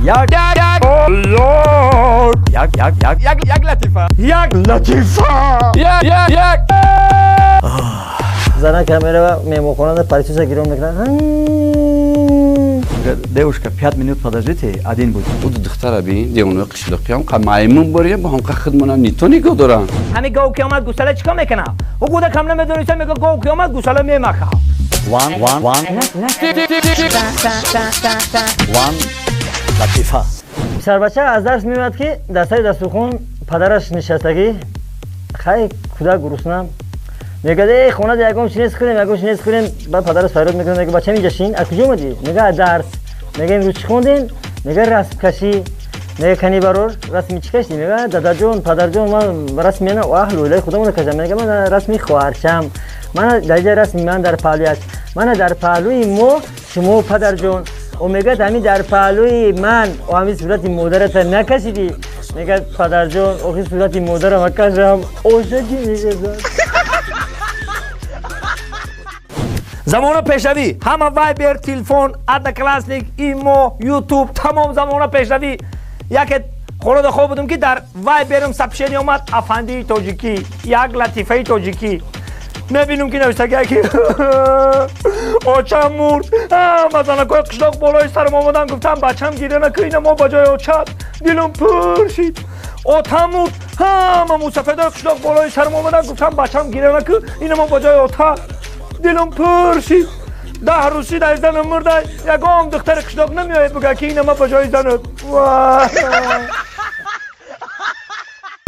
Як як як як як як як латифа як латифа як як як. Зана мерава меҳмонхонада, пальтоша гирон мекунад. Девушка, 5 минут подождите, один будет. Буду духтара бин, девонаи қишлоқиам қа маймун бория бо ҳамқа хидмонам нито нигоҳ дорам. Ҳамин гов ки омад, гусала чикор мекунад? Ӯ кӯдакам намедониста, мега гов ки омад, гусала мемака. One one one one латифа. Писарбача аз дарс меояд, ки дар сари дастурхон падараш нишастагӣ. Хай, кӯдак гурусна мегӯяд: «Эй, хонада ягон чи нест, хӯрем, ягон чи нест, хӯрем». Баъд падараш фарёд мекунад, мега: «Бачам, инҷа шин, аз куҷо омадӣ?» Мега: «Аз дарс». Мега: «Имрӯз чӣ хондем?» Мега: «Расмкашӣ». Мега: «Кани барор, расми чӣ кашидӣ?» Мега: «Дадаҷон, падарҷон, ман расми мана аҳлу оилаи худамона кашам». Мега: «Мана расми хоҳарчам, мана дар ҷа расми ман дар паҳлӯяш, мана дар паҳлӯи мо шумо, падарҷон». О, мегӯяд, ҳамин дар паҳлӯи ман ҳамин сурати модарата накашидӣ? Мегӯяд: «Падарҷон, охи сурати модарама кашам, ошаки мешавад». Замона пешравӣ, ҳама Вайбер, телефон, Одноклассник, Имо, Ютуб, тамом замона пешравӣ. Яке хонада хоб будем, ки дар Вайберам сообщение омад: «Афандии тоҷикӣ, як латифаи тоҷикӣ». Мебинем, ки навиштагия ки очам мурд, ҳама занакои қишлоқ болои сарам омадан, гуфтам: «Бачам, гиря накӯ, ина мо ба ҷои очат». Дилам пур шид. Отам мурд, ҳама мусафедои қишлоқ болои сарам омадан, гуфтам: «Бачам, гиря накӯ, ина мо ба ҷои отат». Дилам пур шид. 10 рӯз шид аз занам мурда, ягон духтари қишлоқ намеояд буга ки ина ма ба ҷои занат.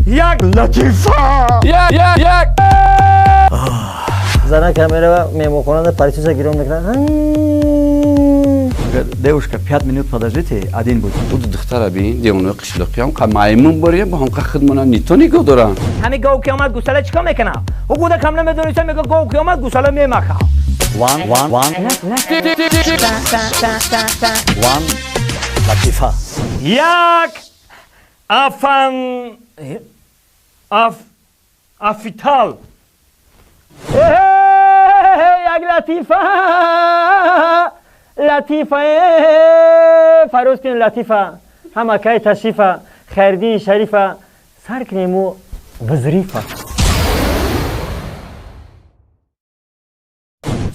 Як латифа як як як. Зана мерава меҳмонхонада, пальтоша гирон мекунад. Девушка, 5 минут подождите, один будет. Буду духтара бин, девонаи қишлоқиам қа маймун бория бо ҳамқа хидмонам нито нигоҳ дорам. Ҳамин гов ки омад, гусала чикор мекунад? Ӯ кӯдакам намедониста, мега гов ки омад, гусала мемака. One one one one латифа. Як афан аф афитал як латифа, латифа фароз кунем, латифа ҳама кай ташрифа, Хайриддини Шарифа сар кунему вазрифа.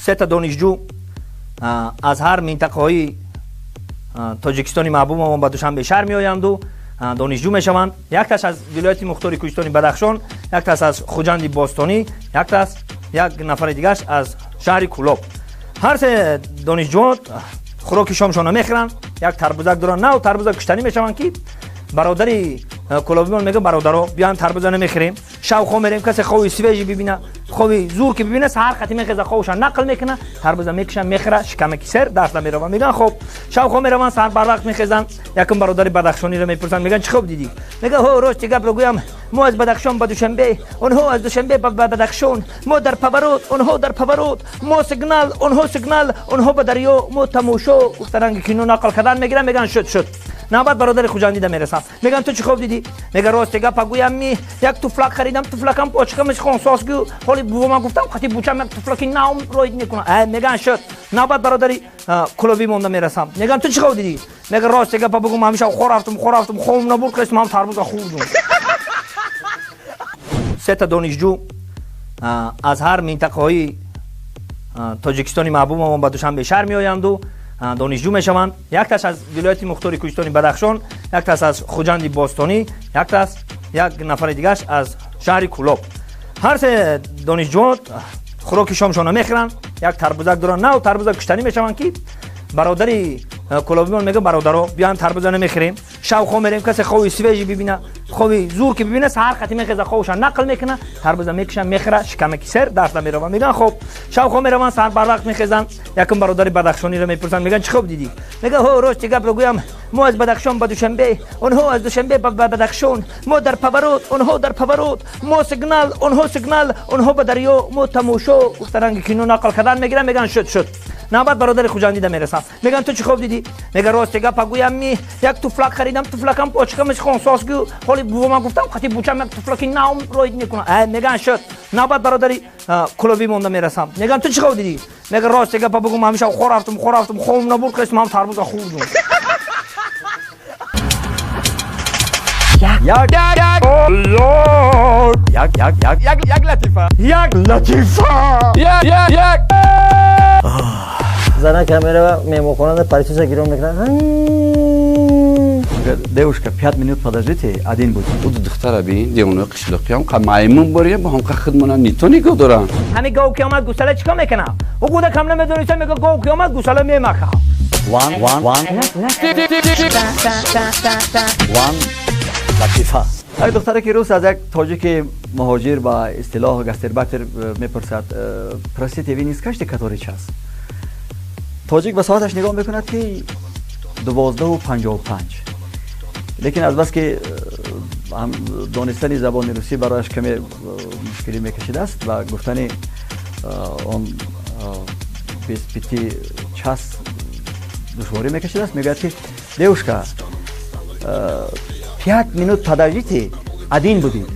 Сета донишҷӯ аз ҳар минтақаҳои Тоҷикистони маҳбубамон ба Душанбе шаҳр меоянду донишҷӯ мешаванд. Якташ аз вилояти мухтори кӯҳистони Бадахшон, якташ аз Хуҷанди бостонӣ, якташ, як нафари дигараш аз шаҳри Кӯлоб. Ҳар се донишҷӯон хӯроки шомшона мехӯранд, як тарбузак доранд, нав тарбуза куштанӣ мешаванд, ки бародари кӯлобимон мега: «Бародаро, биён, тарбуза намехӯрем, шав хоб мерем. Касе хови свежий бибина, хови зур ки бибина, саҳар қати мехеза, ховша нақл мекуна, тарбуза мекуша, мехӯра, шикамаки сер, дарс намерава». Меган: «Хоб». Шав хоб мераванд, саҳар барвақт мехезанд, якум бародари бадахшониро мепурсанд, меган: «Чӣ хоб дидӣ?» Мега: «Ҳо, рости гапро гӯям, мо аз Бадахшон ба Душанбе, онҳо аз Душанбе ба Бадахшон, мо дар поворот, онҳо дар поворот, мо сигнал, онҳо сигнал, онҳо ба дарё, мо тамошо». Гуфта, ранги кино нақл кардан мегирам. Меган: «Шуд, шуд». Навбат бародари хуҷандида мерасам, меган: «Ту чӣ хоб дидӣ?» Мега: «Рости гапа гӯям, ми як туфлак харидам, туфлакам почкамаш хонсос гӯ, ҳоли бувома гуфтам, қати бучам як туфлаки нав роид мекунам». Меган: «Шуд». Навбат бародари кулобӣ монда мерасам, меган: «Ту чӣ хоб дидӣ?» Мега: «Рости гапа бугум, ҳамеша хор рафтум, хор рафтум, хобам набурд, қисм ҳам тарбуза хӯрдум». Сета донишҷӯ аз ҳар минтақаҳои Тоҷикистони маҳбубамон ба Душанбе шаҳр меоянду донишҷӯ мешаванд. Якташ аз вилояти мухтори кӯҳистони Бадахшон, якташ аз Хуҷанди бостонӣ, якташ, як нафари дигараш аз шаҳри Кӯлоб. Ҳар се донишҷӯон хӯроки шомшона мехӯранд, як тарбузак доранд, нав тарбуза куштанӣ мешаванд, ки бародари кӯлобимон мега: «Бародаро, биён, тарбуза намехӯрем, шав хоб мерем. Касе хови свежий бибина, хови зур ки бибина, саҳар қати мехеза, ховша нақл мекуна, тарбуза мекуша, мехӯра, шикамаки сер, дарс намерава». Меган: «Хоб». Шав хоб мераванд, саҳар барвақт мехезанд, якум бародари бадахшониро мепурсанд, меган: «Чӣ хоб дидӣ?» Мега: «Ҳо, рости гапро гӯям, мо аз Бадахшон ба Душанбе, онҳо аз Душанбе ба Бадахшон, мо дар поворот, онҳо дар поворот, мо сигнал, онҳо сигнал, онҳо ба дарё, мо тамошо». Гуфта, ранги кино нақл кардан мегирам. Меган: «Шуд, шуд». Навбат бародари хуҷандида мерасам, меган: «Ту чӣ хоб дидӣ?» Мега: «Рости гапа гӯям, ми як туфлак харидам, туфлакам почкамаш хонсос гӯ, ҳоли бувома гуфтам, қати бучам як туфлаки нав роид мекунам». Меган: «Шуд». Навбат бародари кӯлобӣ монда мерасам, меган: «Ту чӣ хоб дидӣ?» Мега: «Рости гапа бугум, ҳамеша хор рафтум, хор рафтум, хобам набурд, қисм ҳам тарбуза хӯрдум». Як як як як як як як як латифа, як латифа, як як як. Занак мерава меҳмонхонада, пылесос а гирон мекунад. Девушка, 5 минут подождите, один будет. Уду духтара бин, девонаи қишлоқиам қа маймун бория, бо ҳамқа худмона нито нигоҳ доранд. Ҳами гов ки омад, гусала чикор мекунам? Ӯ кӯдакам намедониста, мега: гов ки омад, гусала мемака. One, one, one, one латифа. Як духтаре ки рус аз як тоҷики муҳоҷир, ба истилоҳ гастарбайтер, мепурсад: «Простите, вы не скажете, который час?» Тоҷик ба соаташ нигоҳ мекунад, ки 12:55, лекин азбаски донистани забони русӣ барояш каме мушкилӣ мекашидааст ва гуфтани он без пяти час душворӣ мекашидааст, мегӯяд ки: «Девушка, 5 минут подождите, один будет».